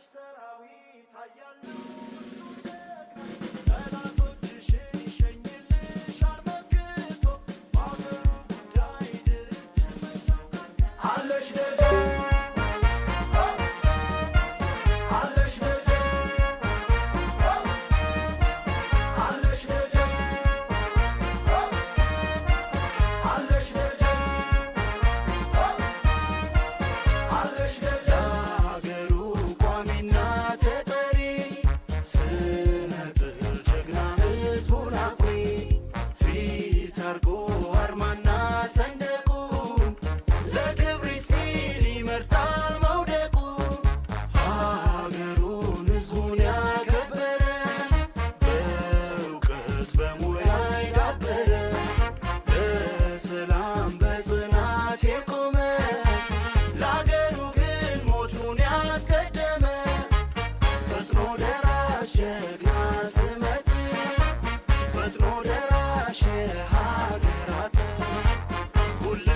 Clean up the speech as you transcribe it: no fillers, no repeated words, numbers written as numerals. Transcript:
ሰራዊት ኃያል ነው ጠላቶችሽን ይሸኝልሻል መክቶ በአገሩ ጉዳይ ድርድር አለሽ ደጀን አለሽ ደጀን አለሽ ደጀን አለሽ ደጀን አለሽ ደጀን ለአገሩ ቋሚና ተጠሪ ስመጥር ጀግና ሕዝቡን አኩሪ ፊት አርጎ አርማና ሰንደቁን ለክብር ሲል ይመርጣል መውደቁን ሀገሩን ሕዝቡን ያከበረ በእውቀት በሙያ የዳበረ ለሰላም በጽናት የቆመ ለአገሩ ግን ሞቱን ያስቀደመ ፈጥኖ ደራሽ ጀግና ስመጥር ፈጥኖ ደራሽ ሀገራት ሁል